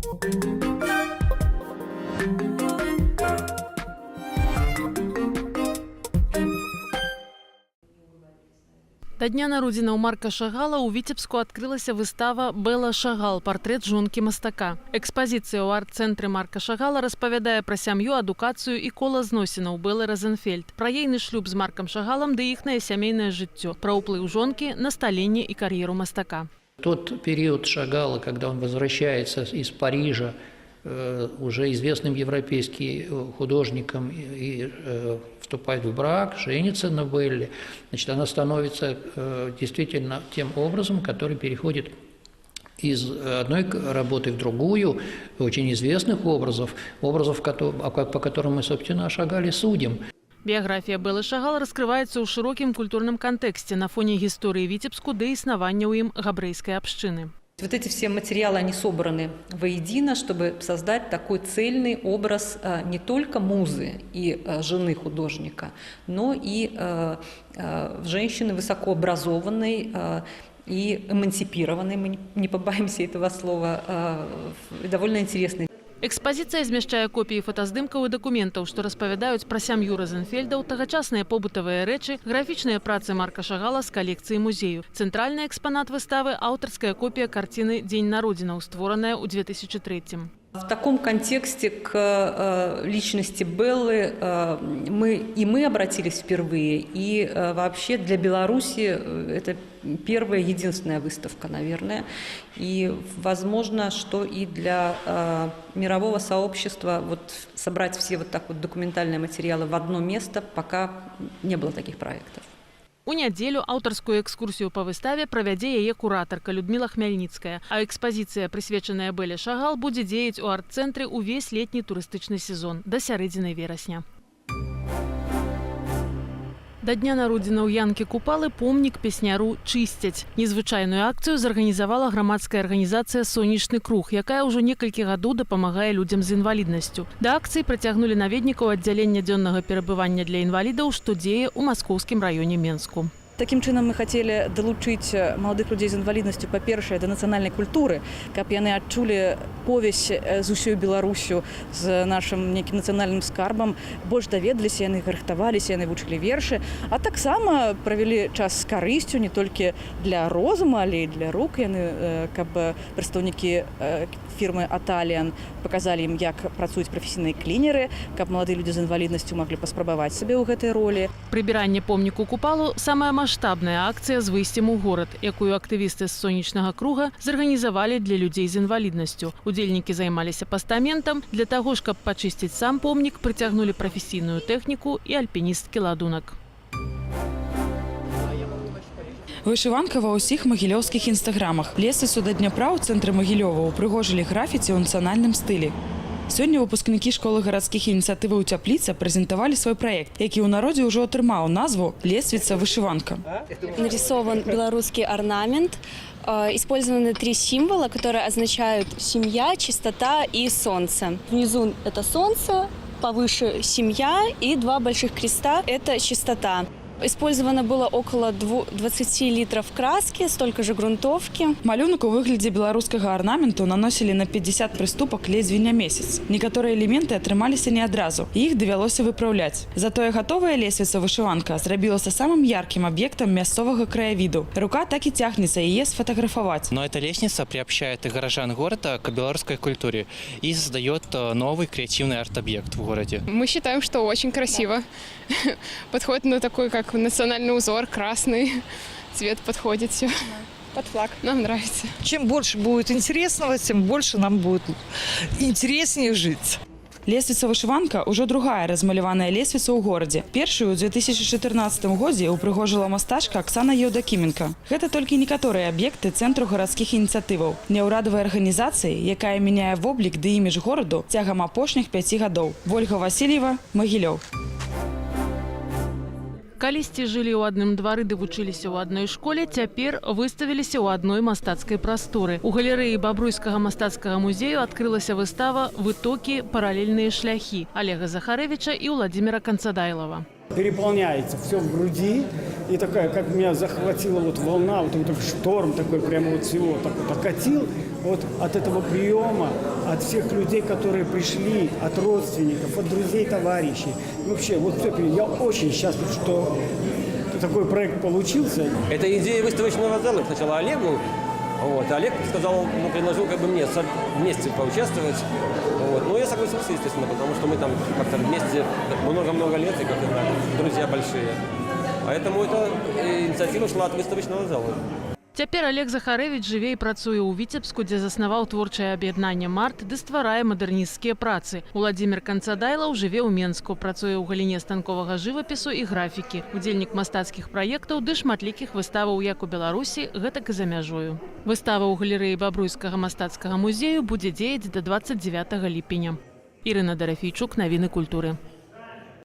Да дня народзінаў Марка Шагала ў Віцебску адкрылася выстава «Бэла Шагал. Партрэт жонкі мастака». Экспазіцыя ў арт-цэнтры Марка Шагала распавядае пра сям'ю, адукацыю і кола зносінаў Бэлы Розенфельд, пра ейны шлюб з Маркам Шагалам ды іхнае сямейнае жыццё, пра ўплыў жонкі на сталенне і кар'еру мастака. Тот период Шагала, когда он возвращается из Парижа уже известным европейским художником и вступает в брак, женится на Белле, значит, она становится действительно тем образом, который переходит из одной работы в другую, очень известных образов, образов, по которым мы, собственно, о Шагале судим. Біяграфія Бэлы Шагал раскрываецца ў шырокім культурным кантэксце на фоне гісторыі Віцебску ды існавання ў ім габрэйскай абшчыны. Вот эти все материалы, они собраны воедино, чтобы создать такой цельный образ не только музы и жены художника, но и женщины высокообразованной и эмансипированной, мы не побоимся этого слова, довольно интересной. Экспазіцыя змяшчае копіі фотаздымкаў і дакументаў, што распавядаюць пра сям'ю Розенфельдаў, тагачасныя побытавыя рэчы, графічныя працы Марка Шагала з калекцыі музею. Цэнтральны экспанат выставы — аўтарская копія карціны «Дзень народзінаў», створаная ў 2003. В таком контексте к личности Беллы мы обратились впервые, и вообще для Беларуси это первая, единственная выставка, наверное. И возможно, что и для мирового сообщества вот собрать все вот так вот документальные материалы в одно место, пока не было таких проектов. У нядзелю аўтарскую экскурсію па выставе правядзе яе куратарка Людміла Хмяльніцкая. А экспазіцыя, прысвечаная Бэле Шагал, будзе дзеяць у арт-цэнтры ўвесь летні турыстычны сезон да сярэдзіны верасня. Да дня народзінаў Янкі Купалы помнік песняру чысцяць. Незвычайную акцыю зарганізавала грамадская арганізацыя «Сонечны круг», якая ўжо некалькі гадоў дапамагае людзям з інваліднасцю. Да акцыі прыцягнулі наведнікаў аддзялення дзённага перабывання для інвалідаў, што дзее ў Маскоўскім раёне Менску. Такім чынам мы хацелі далучыць маладых людзей з інваліднасцю, па-першае, да нацыянальнай культуры, каб яны адчулі повязь з усёй Беларусю, з нашым нейкім нацыянальным скарбам, больш даведаліся, яны рыхтаваліся, яны вучылі вершы, а таксама правялі час з карысцю не толькі для розуму, але і для рук. Яны, каб прадстаўнікі фірмы «Аталіан» паказалі ім, як працуюць прафесійныя клінеры, каб маладыя людзі з інваліднасцю маглі паспрабаваць сабе ў гэтай ролі. Прыбіранне помніку Купалу — самая маштабная акцыя з выйсцем у горад, якую актывісты з «Сонечнага круга» зарганізавалі для людзей з інваліднасцю. Удзельнікі займаліся пастаментам. Для таго ж, каб пачысціць сам помнік, прыцягнулі прафесійную тэхніку і альпіністкі ладунак. Вышыванка ва ўсіх магілёўскіх інстаграмах. Лесвіцу да Дняпра ў цэнтры Магілёва ўпрыгожылі графіці ў нацыянальным стылі. Сёння выпускнікі школы гарадскіх ініцыятываў «Цяпліца» прэзентавалі свой праект, які ў народзе ўжо атрымаў назву «Лесвіца вышыванка». Нарисован белорусский орнамент. Использованы три символа, которые означают семья, чистота и солнце. Внизу это солнце, повыше семья, и два больших креста – это чистота. Использовано было около 20 литров краски, столько же грунтовки. Малюнак у выглядзе беларускага арнаменту наносілі на 50 прыступак ледзьве не месяц. Некаторыя элементы атрымаліся не адразу, і іх давялося выпраўляць. Затое гатовая лесвіца вышыванка зрабілася самым яркім аб'ектам мясцовага краявіду. Рука так і цягнецца яе сфатаграфаваць. Но эта лестница приобщает и горожан города к белорусской культуре и создает новый креативный арт-объект в городе. Мы считаем, что очень красиво. Подходит, ну, такой, как национальный узор, красный цвет подходит все. Под флаг. Нам нравится. Чем больше будет интересного, тем больше нам будет интереснее жить. Лесвіца вышыванка ўжо другая размаляваная лесвіца ў горадзе. Першую ў 2014 годзе ўпрыгожыла мастачка Аксана Еўдакіменка. Гэта толькі некаторыя аб'екты цэнтру гарадскіх ініцыятываў, няўрадавай арганізацыі, якая мяняе воблік ды імідж гораду цягам апошніх 5 гадоў. Вольга Васільева, Магілёў. Калісьці жылі ў адным двары ды вучыліся ў адной школе, цяпер выставіліся ў адной мастацкай прасторы. У галерэі Бабруйскага мастацкага музею адкрылася выстава «Вытокі. Паралельныя шляхі» Алега Захарэвіча і Уладзіміра Канцадайлава. Переполняется все в груди, и такая, как меня захватила вот волна, вот такой шторм такой, прямо вот всего так вот окатил, вот от этого приема, от от всех людей, которые пришли, от родственников, от друзей, товарищей. И вообще, вот всё, я очень счастлив, что такой проект получился. Это идея выставочного зала. Сначала Олегу, вот, а Олег сказал, ну, предложил как бы мне вместе поучаствовать. Вот. Ну, я согласился, естественно, потому что мы там как-то вместе много-много лет и как-то так, друзья большие. Поэтому эта инициатива шла от выставочного зала. Цяпер Алег Захарэвіч жыве і працуе ў Віцебску, дзе заснаваў творчае аб'яднанне «Март» ды стварае мадэрнісцкія працы. Уладзімір Канцадайлаў жыве ў Менску, працуе ў галіне станковага жывапісу і графікі, удзельнік мастацкіх праектаў ды шматлікіх выставаў як у Беларусі, гэтак і за мяжою. Выстава ў галерэі Бабруйскага мастацкага музею будзе дзеяць да 29 ліпеня. Ірына Дарафейчук, навіны культуры.